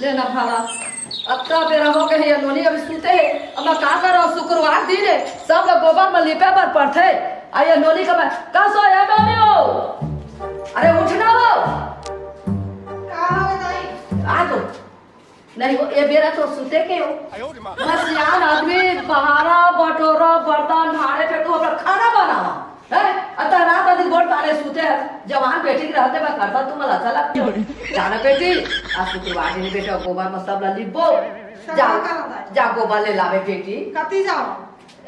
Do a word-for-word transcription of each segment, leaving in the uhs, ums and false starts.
ले ना भाला, अतका बेरा हो गे हे, ये नोनी अभी सुते हे। अब मैं का करंव, शुक्रवार दिन हे, सब ला गोबर म लिपे बर पड़थे। आ ये नोनी का मैं, का सो ये नोनी हो? अरे उठ ना हो। का हो गे दाई? आ तो। नहीं हो, ये बेरा तो सुते के हो। बस सियान आदमी बहारा, बटोरा, बर्तन, भांड़े फेंको, अपना खाना बनावा। हैं? अतका रात अदि गोड़ ताने सुते हे। जवान बेटी के रहते मैं करता, तुम अच्छा लगते हो। जाना बेटी, आज शुक्रवार दिन बेटा, गोबर म सब ला लिपबो। जा, का करत हे? जा गोबर ले लावे बेटी। कति जाओ?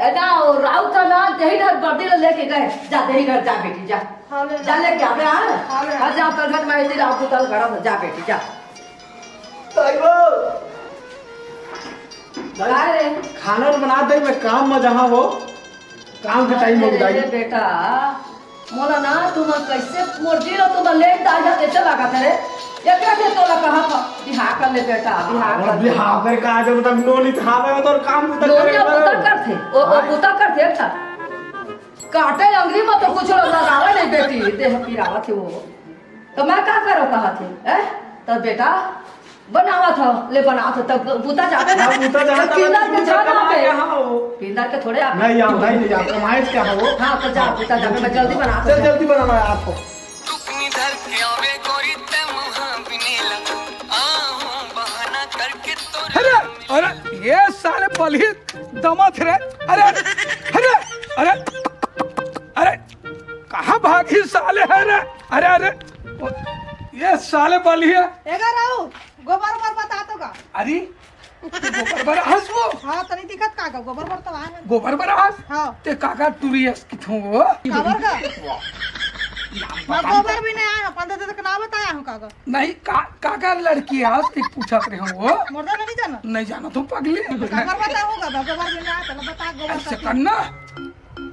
ए ना, वो राउत ना, देही घर बर्दी ले लेके गे। जा, देही घर जा बेटी, जा। हाँ, ले जा। जा लेके आवे, हाँ? हाँ, ले। हाँ, जा, तल घर में इतनी राउत उतल घर में, जा बेटी, जा। ताई वो। का रे? खाना बना दे, मैं काम में जहाँ वो। काम के टाइम हो अरे गया। रे बेटा, मोला ना तुम कैसे मोर जी लो तुम लेट डाल जाते चला का तेरे। एकरा से तोला कहा था, बिहाव कर ले बेटा, बिहाव और कर ले। बिहाव कर का जब तक नोनी थावे हो तो काम तो नोनी करे अब बुता करो। करथे, ओ, ओ हाँ। बुता करथे, अच्छा। काटे अंगरी में तो कुछ लगावे नहीं बेटी, देह पिरावत हे वो। तो मैं का करो कहा थे, हैं? तो बेटा, बनावत हो, ले बनावत हो, तब बुता जाबे ना। हाँ, बुता जाबे तब ना, किंदर के बुता जाना कमा पे। के हाँ हो। किंदर के थोड़े आप। नहीं, आप नहीं, नहीं, आप कमाए क्या हो? हाँ, तो जा, बुता जाबे, मैं जल्दी बनावत चल, हूँ। जल्दी बना, मैं आप हो। टुकनी धर के आवे गोरी ते मुहा बिनेला, आहूं बहाना करके तोरे अरे, अरे, ये साले बलही दमत रे। अरे, अरे, अरे, अरे, कहाँ भागी साले है रे? अरे, अरे, ये साले बलही है। एगा राऊ, गोबर बर बता तो का? अरे, तू गोबर बर हंस वो? हाँ, तनी दिखत का का? गोबर बर तो आए हैं। गोबर बर हंस? हाँ। ते काका टूरी हंस किथों वो? काबर का? नाम मैं बता। गोबर भी नहीं आया, अपन तो तक ना बताया हूँ काका। नहीं, का, काका लड़की हंस ते पूछत रहे हो वो? मोर तो नहीं जाना। नहीं जाना तो पगली। काबर बताऊंगा, मैं गोबर भी नहीं आया, चलो बता गोबर ऐसे का। करना,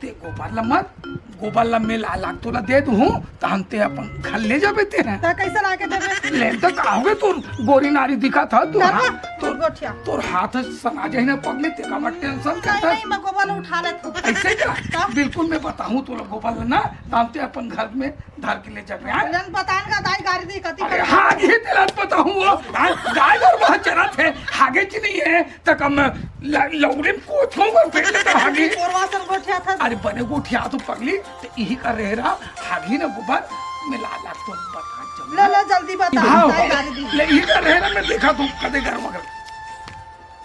ते गोबर ला मत, गोबर ला मैं ला लाख तोला दे दूँ, तहन ते अपन घर ले जाबे ते हैं। त कैसे लाके देबे? ले त का होगे, तोर गोरी नारी दिखा था, तोर डरबा? हाथ, तोर, गोठिया। तोर हाथ सना जाही ना पग में, ते का मत टेंशन नहीं, करता। नहीं, मैं गोबर ला उठा लेत हूँ। ऐसे का? तब? बिल्कुल मैं बताहूँ तोला गोबर ला ना, तहन ते अपन घर में धर के ले जाबे, हाँ? लेन बतान का दाई गारी दी, कति अरे कर हाँ, ये तेला बताहूँ वो, हाँ? गाय और वहाँ चरत हे, हागे च नहीं हे, त कम ल-, लौड़ी में कोचों को फेंक लेता हागी। कोरवा सन गोठिया था। अरे बने गोठिया तो पगली, तो यही कर रहे रहा, हागी ना गोबर, मिला ला तो बता जब ले, ना। ले, जल्दी बता, हाँ, बताए गारी दी। ले यही कर रहे रहा, मैं देखा तू कदे घर मगर।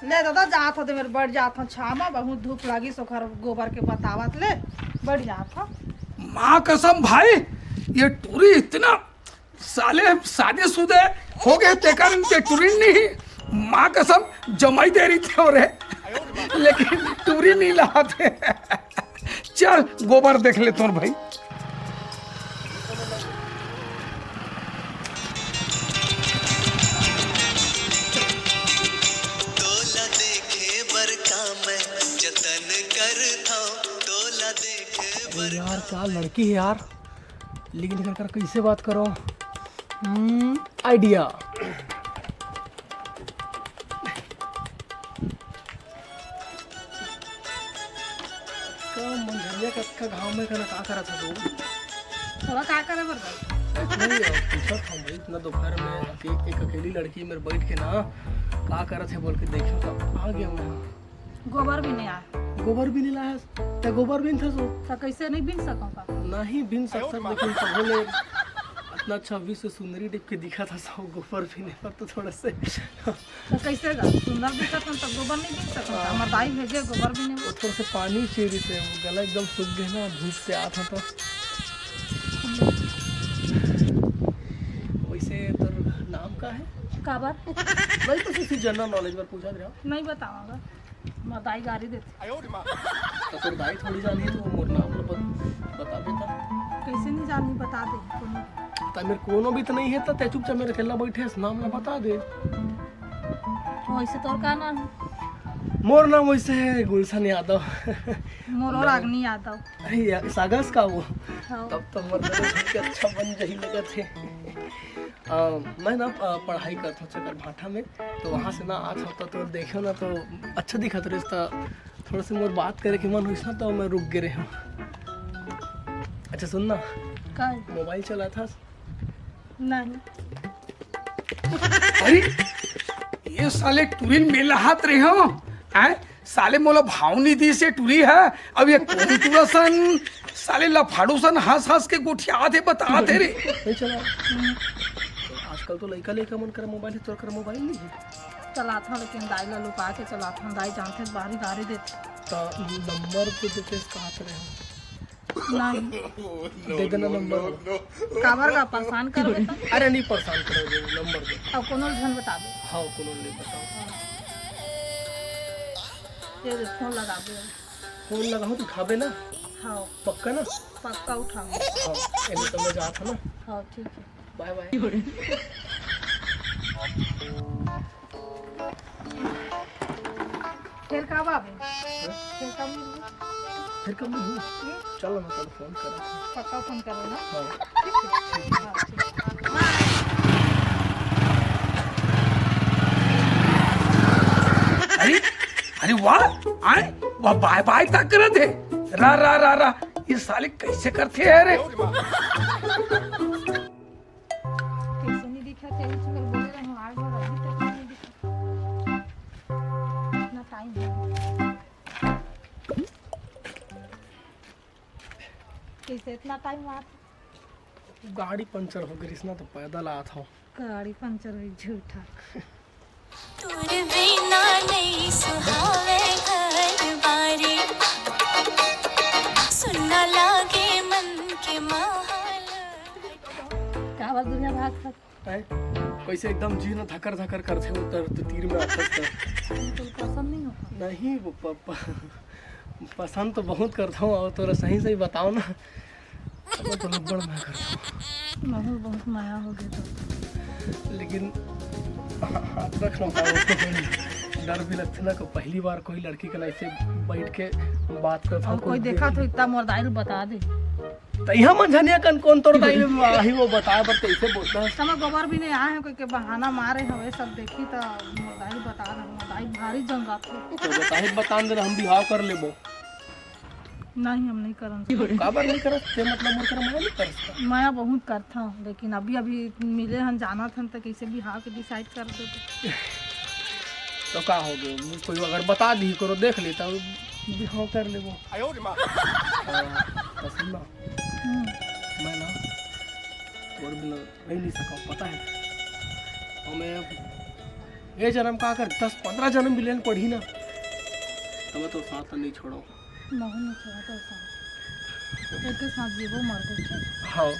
ले दादा, जात हो दे मेरे, बैठ जात हो छामा, बहुत धूप लगी, सोखर गोबर के बतावत ले, बैठ जात हो। माँ कसम भाई, ये टूरी इतना साले शादीशुदा हो गए, तेकर इनके टूरी नहीं। माँ कसम, जमाई दे रही थे और है, लेकिन टूरी नहीं लाते। चल, गोबर देख ले तोर भाई। तोला देखे बर का मैं जतन करथौं, तोला देखे अरे बर यार, का क्या लड़की है यार। लेकिन एकर कर कैसे बात करो? हम्म, आइडिया। का मंझरिया का, का घाव में का ना का करत है तू? थोड़ा का करे बर गए? कुछ नहीं यार, पूछत हूँ भाई, इतना दोपहर में अके-, एक अकेली लड़की मेरे बैठ के ना का करत है बोल के देखो तो आ गया मैं। गोबर भी नहीं आए। गोबर भी नहीं लाया? ते गोबर बीनथस वो? त कैसे नहीं बीन सकूं का? नहीं बीन सकता, लेकिन तभो ले इतना अच्छा विश्व सुंदरी टाइप के दिखा था, सब गोबर बीने पर तो थोड़ा से। तो कैसे गा? सुंदर दिखत हन, तब गोबर नहीं बीन सकूं का? हाँ। हमार दाई भेजे गोबर बीने वो। थोड़ा से पानी चाहिए से, वो गला एकदम सूख गया ना, धूप से आ था तो। वैसे तोर नाम का है? काबर? नहीं तो सिर्फ जनरल नॉलेज पर पूछा रहा। नहीं बताऊंगा। मोर दाई गारी देथे। त तोर दाई थोड़ी जानही, तो मोर नाम ल बत-, बता देता। कैसे नहीं जानही, बता दे कोनो। त मेरे कोनो भी तो नहीं है, त तै चुपचाप मेरे अकेला बैठे हस, नाम ल बता दे। वैसे तोर का नाम है? मोर नाम वैसे है गुलशन यादव। मोर और मैं रागनी यादव। अरे यार, सागस का वो? हाँ। तब तो मोर दोनों के अच्छा बन जही लगत है। अ, मैं ना, अ, पढ़ाई करत हूँ चकरभाठा में, तो वहाँ से ना आज हफ्ता तो देखे ना तो अच्छा दिखत रहिस, त थोड़ा से मोर बात करे के मन होइस ना, तो मैं रुक गे रहे हूँ। अच्छा सुन ना, का? मोबाइल चलाथस? नहीं। अरे, ये साले टुरी ल मेलाहात रहे हो, हैं? साले मोला भाव नहीं दी से टुरी है। अब ये कौन टुरा सन, साले लफाड़ू सन हंस हंस के गोठियात हे, बतात हे रे। नहीं चला। आजकल तो लइका लइका मन कर मोबाइल हे, तोर कर मोबाइल नहीं है। चलाथन, लेकिन दाई ला लुका के चलाथन। दाई जानथे बाहरी गारी देथे। तो नंबर तो देते कहा रहे हो। नहीं। दे देना नंबर। काबर का परेशान करबे त? अरे नहीं परेशान करो, दे नंबर दे। अब कोनो झन बताबे। हाँ, कोनो नहीं बताओ। ये दे, फोन लगाबे। फोन लगाओ तो उठाबे ना। हाँ। पक्का ना? पक्का उठाओ। हाँ, एने तो मैं जात हूँ ना। हाँ, ठीक है। बाय बाय। फिर कब आबे? फिर कब मिलबे? फिर कब मिलबे? चलो, मैं कल फोन करा। पक्का फोन करो ना। हाँ। ठीक है। हाँ, ठीक है। अरे, अरे वाह, आए, वाह, बाय बाय तक करत हे। रा रा रा रा, ये साले कैसे करते हैं रे? कैसे नहीं दिखा थे, उस मेरे बोले रहे, आज और अभी तक नहीं दिखा। इतना टाइम है। कैसे इतना टाइम हुआ? गाड़ी पंचर हो गई, इसना तो पैदल आत हो। गाड़ी पंचर हुई, झूठा। तोर बिना नहीं सुहावे घर बारी, सुन्ना लागे मन के माहौल। का बात दुनिया भाग कर? हैं? कैसे एकदम जी न धकर धकर करथे, वो तर तो तीर में आथस तर। बिल्कुल पसंद नहीं होता। नहीं, वो प-, प-, पसंद तो बहुत करता हूँ, और तोरा सही सही बताओ ना। अब तो लब्बड़ मैं करता हूँ। बहुत, बहुत माया हो गया तो। लेकिन हाथ रख लो, डर भी लगता ना, को पहली बार कोई लड़की के ना ऐसे बैठ के बात करता और हूँ, कोई कोई देखा देख तो इतना मोर दाई ल बता दे। त इहाँ मन झनिया कन कौन तोर दाई आही वो बताए बर, कैसे बोलता है? समय गोबर भी नहीं आए हैं, कोई के बहाना मारे हवे, सब देखी त मोर दाई बता रहे, मोर दाई भारी जंगात है। तो बताही बतान दे, हम बिहाव कर लेबो। नहीं, हम नहीं करन। काबर नहीं करत? ते मतलब मोर कर माया नहीं करस का? माया बहुत करत हूँ, लेकिन अभी अभी मिले हन, जानत हन, त कैसे बिहाव के डिसाइड कर दे। तो का हो गयो, कोई अगर बता दी करो, देख लेता, बिहाव कर लेबो। हाँ, तो सुन ना, हम्म। मैं ना तोर बिना रह नहीं सका, पता है? और मैं अब ये जन्म का अगर दस पन्द्रह जन्म भी लेन पड़ी ना, तो मैं तो साथ नहीं छोड़ो। नहीं, नहीं छोड़ा तो साथ। एक के साथ जीवो मर गए। हाँ।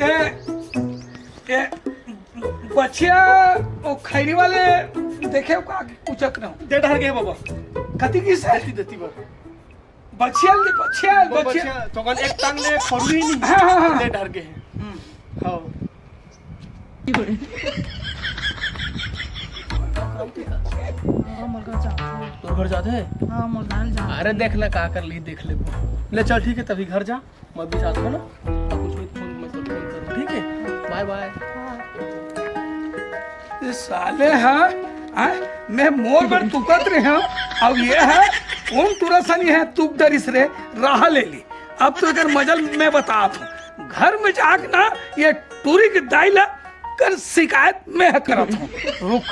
ए, ए, बछिया, वो खैरी वाले देखे का कुचक ना। दे डहर गए बाबा। कति की से? देती, देती बाबा। बछिया ले, बछिया, वो बछिया। बछिया, तो कल एक टांग ले, एक खोरू ही नहीं। हाँ, हाँ, हाँ। दे डहर गए। हम्म। हाँ। हाँ, मोर घर जाते। तोर घर जाते हैं? हाँ, मोर घर जाते। अरे देख ले, का कर ली, देख ले। ले चल, ठीक है, तभी घर जा। मैं अभी जाता हूँ ना, तो कुछ भी फोन, मैं तो फोन करूँ, ठीक है? बाय बाय। ये साले हा, हा, मैं मोर बर तुकत रहे हूँ, अब ये है, कौन टुरा सनी है, तुक डरिस रे, राह ले ली। अब तो एकर मजल मैं बतात हूँ, घर में जाके ना, ये टुरी के दाई ला कर शिकायत मैं करत हूँ। रुक।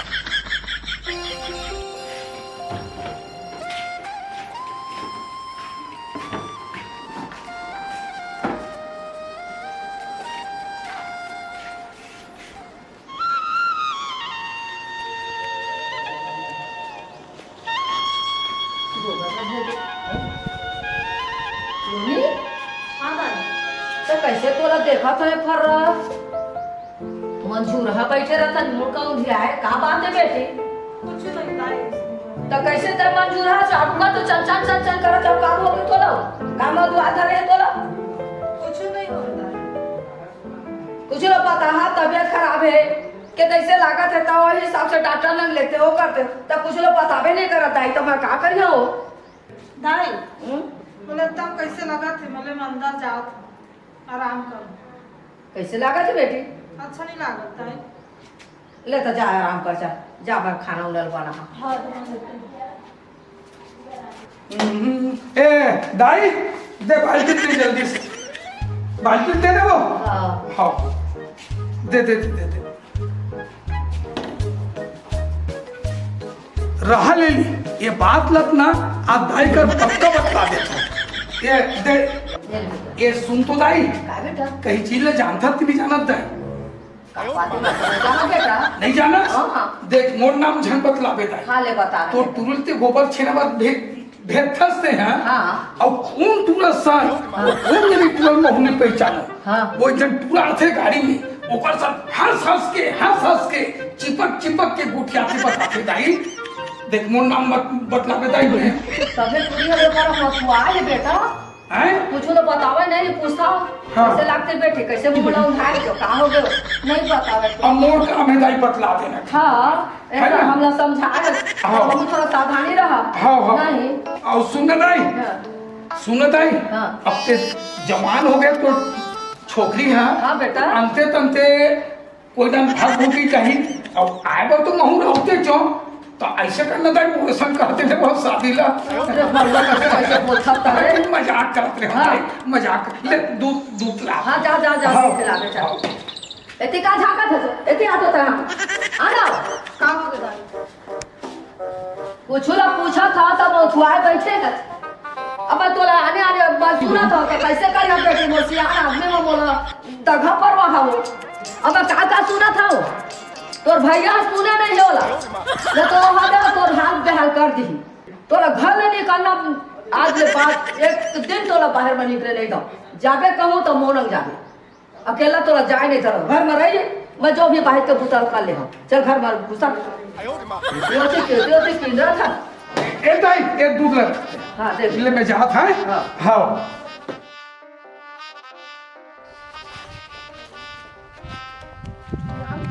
मम्मी? हाँ, दादी। तो कैसे तोला देखत है फर्रा? मंजूर हा बैठे रहता, मुड़ का उधिया है, का बात है बेटी? कुछ नहीं, दाई। तो कैसे ते मंजूर हा चाबुका तो चन चन चन चन करत है, काम हो गई तोला? काम हो दुआ धरे है तोला? कुछ नहीं होता है। कुछ लो पता है, तबीयत खराब है, के जैसे लागत है, तो वही हिसाब से डॉक्टर लंग लेते हो करते, तब कुछ लो पता भी नहीं करता है, तो मैं का करिया हो? दाई, हम्म? बोले, "तब कैसे लगा थे?" बोले, "मैं अंदर जाओ था, आराम करो।" कैसे लगा थे बेटी? अच्छा नहीं लगा था। ले तो जा, आराम कर, जा, जा, मैं खाना उना बना। हाँ, तो मैं लेती हूँ। हम्म, ए, दाई, दे बाल्टी दे जल्दी से। बाल्टी दे दे वो। हाँ। हाँ। दे दे दे दे दे। रहा ले ली, ये बात लत ना, आप दाई कर पक्का बतला देता हूँ। ये दे, ये सुन तो दाई, का बेटा? कहीं चीज ले जानता कि नहीं जानत दाई? का बात है, बता, जाना बेटा? नहीं जाना? हाँ, हाँ। देख, मोर नाम झन बतला बेटा। हाँ, ले बता। तो टुरल ते गोबर छेना बर भेज भेथस ते, हाँ? हाँ। अउ कोन टूरा सन, हाँ। कोन मेरी टूरा महू नइ पहिचानो। हाँ। वो एक झन टूरा आथे गाड़ी में, ओकर सन हंस हंस के, हंस हंस के, चिपक चिपक के गोठियाथे बताथे दाई। देख, मोर नाम मत बतलाबे दाई मैं। तबे टूरी हर ओकर मथुआ हे बेटा। हैं? कुछ तो बतावे नहीं, पूछता। हाँ। कैसे लागथे बेटी, कैसे मुंह लौंघाए तो का हो गयो? नहीं बतावे। अब मोर काम हे दाई बतला देना। हाँ। है ऐसा ना? हमला समझाए, हाँ। तो हम थोड़ा सावधानी रहा। हाँ, हाँ। नहीं। अउ सुन ना दाई, हाँ। सुन ना दाई, हाँ। अब ते जवान हो गए तो छोकरी, हाँ। हाँ बेटा। अंते तंते कोई दिन भाग भूगी कहीं, अब आए बर तो महू रहते चो, तो ऐसे करना दाई, मोर संग कहते थे बहुत शादी ला। अरे भगवान, कैसे बोलता था रे? अरे मजाक करत रहे हाँ। भाई, मजाक। ले दूध, दूध ला। हाँ, जा, जा, जा, हाँ। दूध ला दे, जा। हाँ। एती का झांकत हस? एती आ तो तरा। आ ना। का हो गया? कुछ ला पूछा था तब वो छुआए बैठे है। अब तोला आने आने अब बात सुना था तो कैसे कर यहाँ बैठे मोर सियान आदमी में बोला दगा पर वहाँ हो। अब का का सुना था वो? तोर भैया सुने नहीं होला। ये तो वहाँ दे तोर हाल बेहाल कर दी। तोला घर ले निकलना आज ले बात एक दिन तोला बाहर में निकले नहीं दो। जाबे कहूँ तो मोनंग जाबे। अकेला तोला जाए नहीं धरव, घर में रही, मैं जो भी बाहर के बुता कर ले हूँ। चल घर में घुसा। तेरे होते, तेरे होते किंजरा था। ए दाई, ए दूध लग। हाँ, दे दे। ले मैं जात है। हाँ। हाँ।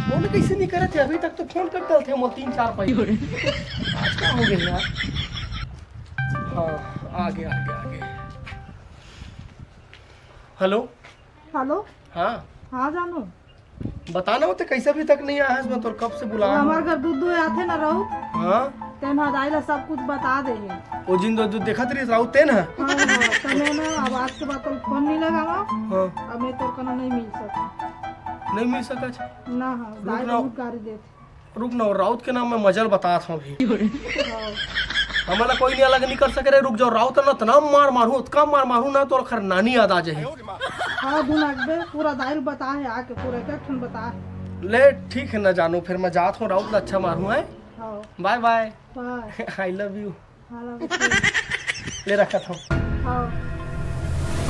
फोन कैसे नहीं करे थे? अभी तक तो फोन कर डालते हैं, तीन चार पाई। आज का हो गया यार? हाँ, आगे, आगे, आगे। हेलो। हेलो। हाँ। हाँ जानू। बताना होते कैसे अभी तक नहीं आया है, मैं तो कब से बुला वो रहा हूँ। हमारे घर दूध दुहे आथे ना राउत। हाँ। तेन ह दाई ला सब कुछ बता दे हे। वो जिन दो दूध देखत रही राउत तेन है। हाँ, हाँ, तने ना अब आज के बाद तोल फोन नहीं लगावा। हाँ। अब मैं तोर कना नहीं मिल सका। नहीं मिल सका? ना, हाँ, रुक दाई ना। बहुत गारी देत। रुक ना, राउत के नाम में मजल बतात हूँ अभी। हाँ। हमला कोई नहीं अलग नहीं कर सके रे, रुक जाओ, राउत ना इतना मार मारू, उतका मार मारू ना, तोर खर नानी याद आ जाए। हाँ, धुन आगबे, पूरा दाई ल बता है आके, पूरा एक एक ठन बता है। ले, ठीक है ना जानू, फिर मैं जात हूँ, राउत ला अच्छा मारू है। हाँ। बाय बाय। बाय। I love you। हाँ, love you। ले रखत हूँ। हाँ।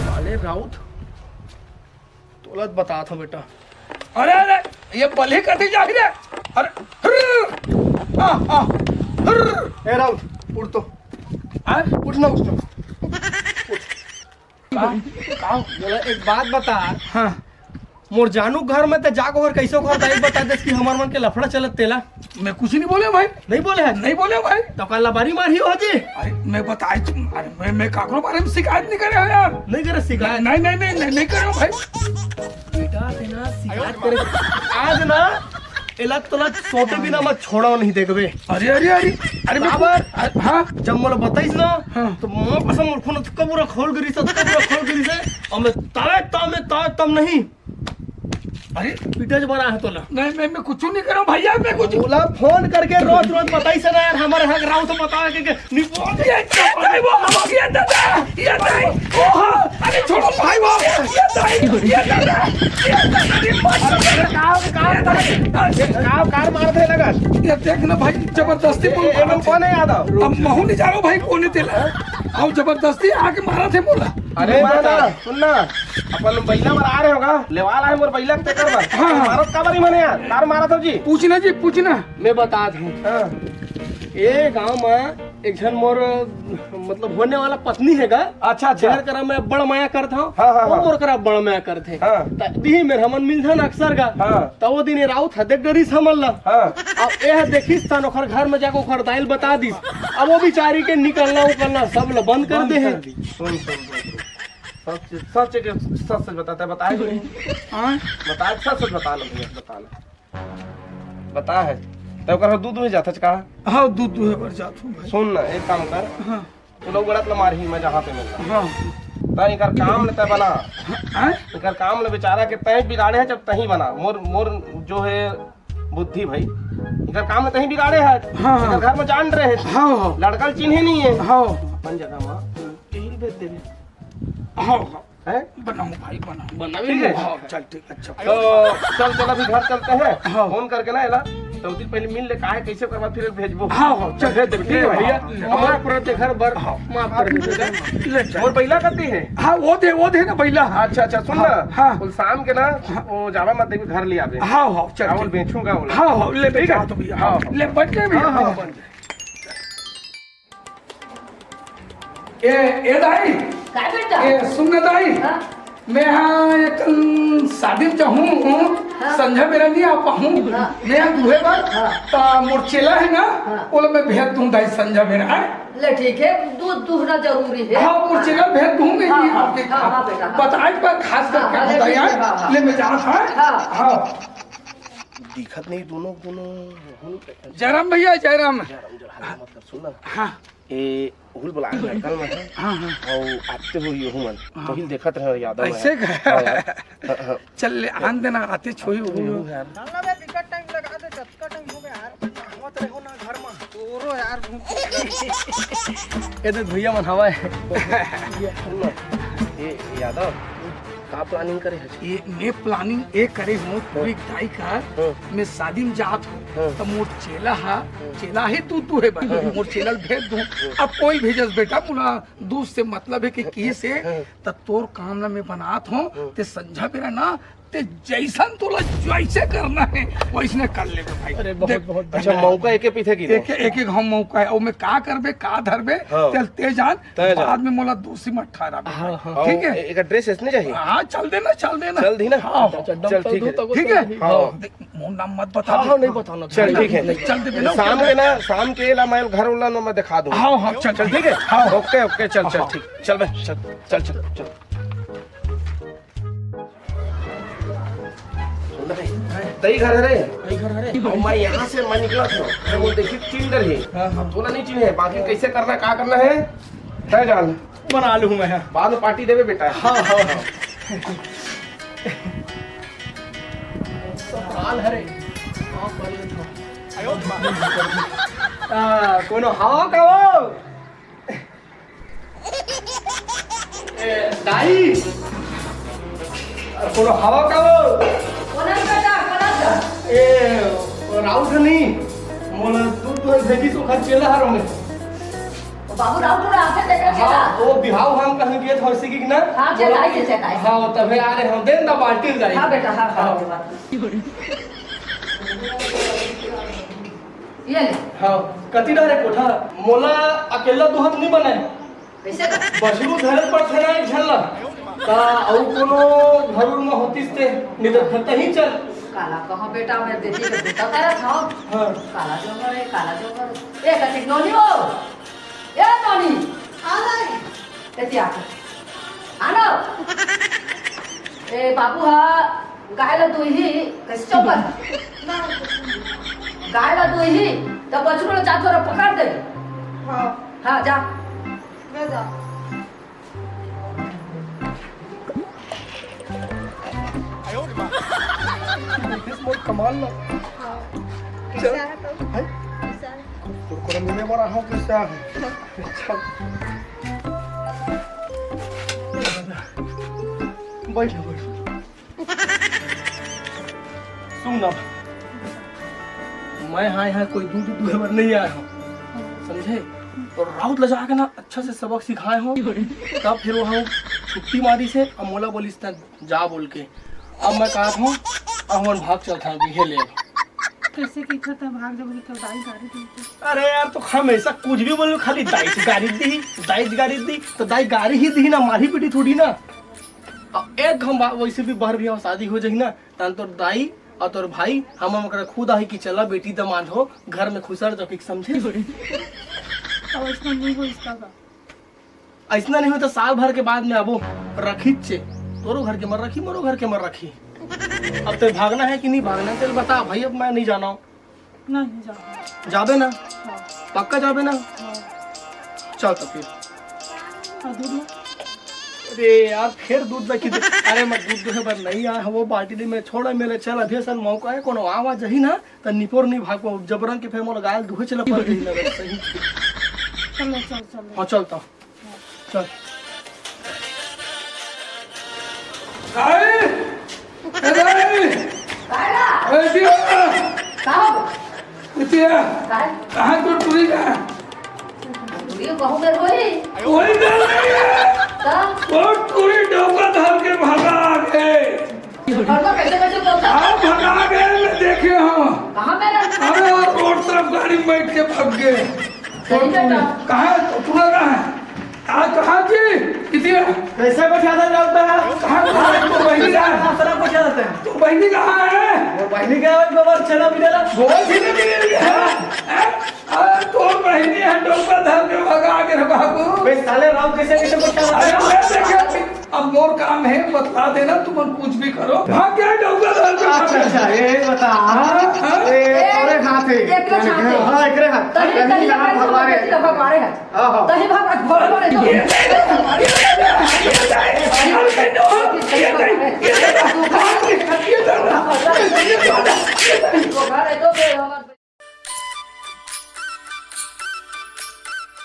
साले राउत, तोला बतात हूँ बेटा। अरे, अरे, ये बलि कति जाही रे? अरे, हुर्र, आ, आ, हुर्र। ए राउत, उठ तो। हाँ? उठ ना, उठ ना। उठ। का? का? बोला, एक बात बता। हाँ। मोर जानू घर में ते जाके ओकर कैसे ओकर दाई बता देस कि हमर मन के लफड़ा चलत तेला। मैं कुछ नहीं बोले भाई। नहीं बोले है? नहीं बोले भाई। तो काला बारी मारी हो जी। अरे मैं बताए तुम, अरे मैं, मैं काकरो बारे में शिकायत नहीं करे हो यार। नहीं करे शिकायत? नहीं, नहीं, नहीं, नहीं, नहीं करे हो भाई। बेटा, तेना शिकायत करे। आज ना, एला तोला सोते बिना मैं छोड़ा नहीं देखबे। अरे, अरे, अरे, अरे, मैं काबर? अरे, हाँ। जब मोला बताइस ना, हाँ। तो मोर कसम मोर खून कबूरा खोल गिरी से, कबूरा खोल गिरी से, और मैं तावे ताम, मैं तावे ताम नहीं। अरे। पीटे ज बना है तोला। नहीं, मैं, मैं कुछ नहीं करूँ भैया, मैं कुछ मोला फोन करके रोज, रोज बताइस ना यार, हमारे हक राव तो बतावे के, के, नहीं बोल। ये, ये दाई वो, ये दादा, ये दाई, ओहो, अरे छोड़ो भाई वो, ये दाई, ये दादा, ये दादा, ये मत करो। का, का, का, का, कार मार दे लगा। ये देख ना भाई, जबरदस्ती ए, बोल ए, मारा एमन थे। कौन है यादव? अब महू नहीं जा रहा भाई, कौन है तेला? आओ जबरदस्ती आके मारा थे मोला। अरे अरे दादा, दादा। सुन ना, अपन बइला बर आ रहे होगा, लेवाल आए मोर बइला के तेकर बर। हाँ, हाँ। मारत का बारी मने यार, तार मारा था जी। पूछना जी, पूछना। मैं बता दूं। हाँ। ए गांव में एक झन मोर, मतलब, होने वाला पत्नी है गा। अच्छा, अच्छा। जेकर करा मैं बड़ माया करत हूँ, हाँ, हाँ, वो हाँ। मोर करा बड़ माया करत है। हाँ। त दिही मेर हमन मिलथन अक्सर गा। हाँ। त वो दिन ये राउत ह देख डरिस हमन ला। हाँ। अब ए ह देखिस तन ओखर घर में जाके ओखर दाई ल बता दिस। अब वो बिचारी के निकलना उकलना सब ल बंद कर दे है। सुन, सुन, सुन, सुन। सच, सच के, सच, सच बताता है, बताए कि नहीं? हाँ? बताए, सच, सच बता लो भैया, बता लो। बता है। तब कर दूध में जाता का? हाँ, दूध दुहे बर जात हूँ भाई। सुन ना, एक काम कर। हाँ। तू लोग गलत ला मारही, मैं जहाँ पे मिलना। हाँ। त एकर काम ल तैं बना। हैं? एकर काम ल बेचारा के तैं बिगाड़े है, जब तहीं बना। मोर, मोर जो है बुद्धि भाई, एकर काम ल तहीं बिगाड़े है। हाँ, हाँ। एकर घर में जान रहे है। हाँ, हाँ। लड़का ल चिन्हे नहीं है। हाँ। अपन जगह में यही भेज देबे। हाँ, हाँ। हैं? बनाओ भाई, बनाओ। बनाओ। ठीक है। हाँ, चल, ठीक, अच्छा। तो चल, चल, अभी घर चलते हैं। हाँ। फोन करके ना एला, तो उसी पहले मिल ले, काहे, कैसे करवा, फिर भेजबो। हाँ, हाँ, चल, भेज देबे, ठीक है ठीक है, भैया। हाँ, हाँ। हमारा पूरा ते घर बर हाँ। माफ कर दे। ले, चल। मोर बइला कती है? हाँ, वो दे, वो दे ना बइला। अच्छा, अच्छा, सुन हाँ, ना। हाँ। बोल, शाम के ना, हाँ। वो जावा मत देबे, घर ले आबे। हाँ, हाँ, चल, चावल ठीक। बेचूंगा बोला। हाँ, हाँ, ले, ठीक है? बेचा तो भैया। हाँ। ले, बन जाए भैया। हाँ, हाँ, हाँ। बन जाए। ए, ए दाई। का बेटा? ए, सुन ना दाई। हाँ। मैं हाँ एक शादी में जाहूँ, हाँ। संझा बेरा नहीं आ पाहूँ। हाँ। मैं हाँ दूहे बर, हाँ। ता मोर चेला है ना, हाँ। ओला मैं भेज दूँ दाई संझा बेरा, हाँ। ले ठीक है, दूध दूहना जरूरी है। हाँ, मोर हाँ। चेला भेज दूँ मैं हाँ, भी हाँ, आपके हाँ, हाँ, बेटा, हाँ। बताए पर खास हाँ, करके हाँ, ले बताया, ठीक है, हाँ, हाँ। ले मैं जात हाँ। हाँ। हाँ। दिखत नहीं दोनों, दोनों। जयराम भैया, जयराम। जयराम, जयराम, हाँ। मत कर, सुन ना। हाँ। ए, उहुल बोला, लड़का मन ह। हाँ, हाँ। अउ आते होही ओहू मन। हाँ। तो हिल देखत रहे यादव मन। ऐसे का? हाँ, हाँ, हाँ। चल ले, आन देना, आते छोही ओहू। ओहू यार। चल ना बे, बिकट टाइम लगा दे, जतका टाइम हो गया यार। मत रहो ना घर में। तोरो यार घूम के। ए तो भैया मन हवा है। सुन ना, ए यादव, का प्लानिंग करे हस? ये मैं प्लानिंग ए करे हूँ, पूरी हाँ। दाई का हाँ। मैं शादी में जात हूँ, हाँ। तो मोर चेला हा, हाँ। चेला ही तू, तू है बा, हाँ। मोर चेला ल भेज दूँ। हाँ। अब कोई भेजस बेटा, मोला दूध से मतलब है कि की से, हाँ। त तोर काम ना मैं बनात हूँ, हाँ। ते संझा बेरा ना, ते जैसन तोला जैसे करना है, वैसने कर लेबे भाई। अरे बहुत, देख, बहुत अच्छा, बढ़िया। मौका एके पीथे की एक, एक, एक हम मौका है, ओमे का करबे, का धरबे, हाँ। चल ते जान, तय जा। बाद में मोला दोषी मत ठहरा बे। हाँ, हाँ। ठीक है? ए-, एक ड्रेस इसने चाहिए? हाँ, चल देना, चल देना। चल दी ना? हाँ। अच्छा, अच्छा, चल, ठीक है। ठीक है? हाँ। हाँ। देख, मोर नाम मत बता हाँ, दे। हाँ, नहीं बताना। चल, ठीक है। चल दे बिना। शाम के ना, शाम के ला मैं घर वाला ना मैं दिखा दूँ। हाँ, हाँ, चल, चल, ठीक है? हाँ। ओके, ओके, चल, चल, हाँ। ठीक। चल बे, चल, चल, चल, चल। सुन ना भाई, तई घर हरे? तई घर हरे? अब मैं यहाँ से मैं निकला था, मैं वो देखी चिन डर है। हाँ, हाँ। तोला नहीं चिन्हे, बाकी कैसे करना, का करना है, तय जान। बना लूँ मैं। बाद में पार्टी देबे बेटा। हाँ, हाँ, हाँ। ससुराल हरे। हाँ, कर लेता हूँ। आ, कोनो हवा का हो? ए, दाई! अरे, कोनो हवा का हो? कोन है बेटा, कोन है? ए, राउत नहीं, मोला दूध तो भेजी तो खर्चे ला हरो में। बाबू राउत ना आते देखा हाँ, चला। वो बिहाव हम कहीं गए थे, उसी की ना? हाँ, चला, बोला, चला, चला। हाँ, तभी आ रहे हम, देन दा बाल्टी दाई। हाँ बेटा, हाँ, हाँ, हाँ। ये बात। ये ले। हाँ, कति डारे कोठा, मोला अकेला दुहत नहीं बनाए। कैसे का? बछरू धरे पड़थे ना एक झन ला। का अउ कोनो घर उर में होतिस ते, नहीं तो घर तहीं चल। काला कहो बेटा, मैं बेटी के बेटा करत हूँ। हाँ। काला जोगर है, काला जोगर। ए, कति नोनी हो? ए, नोनी। हाँ, भाई। एती आ। आनो। ए, बाबू हा, गाय ला दुही, कैसे चौपट? ना, कुछ नहीं। गाय ला दुही, तब बछरू ला जात हो पकड़ दे। हाँ। हाँ, जा। मैं जा। मोर कमाल ना। हाँ। कैसा है तो? हैं? कैसा है? कुरकुरे मिले बड़ा हो, कैसा है? अच्छा। बैठ, बैठ। सुन ना, मैं हाँ यहाँ कोई दूध दूहे बर नहीं आया हूँ, समझे? तो राउत ला जाके ना अच्छा से सबक सिखाए हो, तब फिर वो हम छुट्टी मारी से अब मोला बोलिस तब जा बोल के। अब मैं कहा हूँ, अब हमन भाग चलत हन, बिहे ले। कैसे कहिथे त भाग जब उनके दाई गारी दी तो? अरे यार, तो हमेशा कुछ भी बोलो, खाली दाई से गारी दी, दाई से गारी दी, तो दाई गारी ही दी ना, मारी पीटी थोड़ी ना। अब एक हम बा-, वैसे भी बाहर भी शादी हो जाही ना, तन तोर दाई और तोर भाई, हम, हम ओकरा खुद आही कि चला बेटी दमाद हो, घर में खुसर जो कि समझे। अब ऐसा नहीं हो इसका का? ऐसना नहीं हो तो साल भर के बाद में आबो, रखी चे, तोरो घर के मर रखी, मोरो घर के मर रखी। अब ते भागना है कि नहीं भागना है, चल बता भाई, अब मैं नहीं जाना हूँ। नहीं, नहीं जाना। जाबे ना? हाँ। पक्का जाबे ना? हाँ। चल तो फिर। और दूध ला? बे यार, फेर दूध ला किथे। अरे, मैं दूध दुहे बर नइ आय हंव, वो बाल्टी ले मैं छोड़ा, मैं ले चल, अभी असन मौका हे, कोनो आवा जाही ना, त निपोर नइ भाग पाहूं, जबरन के फेर मोला गाय ल दुहे चला पड़ जाही ना, बे, सही। चलो, चल, चल। हाँ, चलता। चल। अरे! अरे! अरे, दिया! का हो? बिटिया, काय? कहाँ तो टूरी का? टूरी कहूँ कर होई? वही कर रही है। का? वो टूरी डौका धर के भगा गए। भगा कैसे, कैसे बोलता? हाँ, भगा गए, मैं देखे हूँ। कहाँ पे रहता? अरे, वो रोड तरफ गाड़ी में बैठ के भाग गए। सही बेटा। कहाँ है? तो टूरा कहाँ है? आज कहाँ थी? किसी कैसे को ज्यादा लगता है? कहाँ को? तो बहिनी कहाँ है? सारा को ज्यादा है। तो बहिनी कहाँ है? वो बहिनी का है, गोबर छेना मिलेला। गोबर छेना मिलेला? हैं? हैं? अरे, तोर बहिनी है, डोका धर के भगा के रे बाबू। बे साले, राव कैसे, कैसे को ज्यादा अरे, है? मैं देखे, अब मोर काम है, बतला देना, तुम कुछ भी करो। भाग गया डोका धर के। अच्छा, अच्छा, ये बता। हाँ, हाँ। ये ए, तोरे हाथ है। एकरे हाथ है। हाँ, एकरे हाथ। तभी, कहीं तभी यहाँ यहाँ भगवा रहे। भगवा रहे हैं। हाँ, हाँ। तही भाग, भाग, भाग, भाग।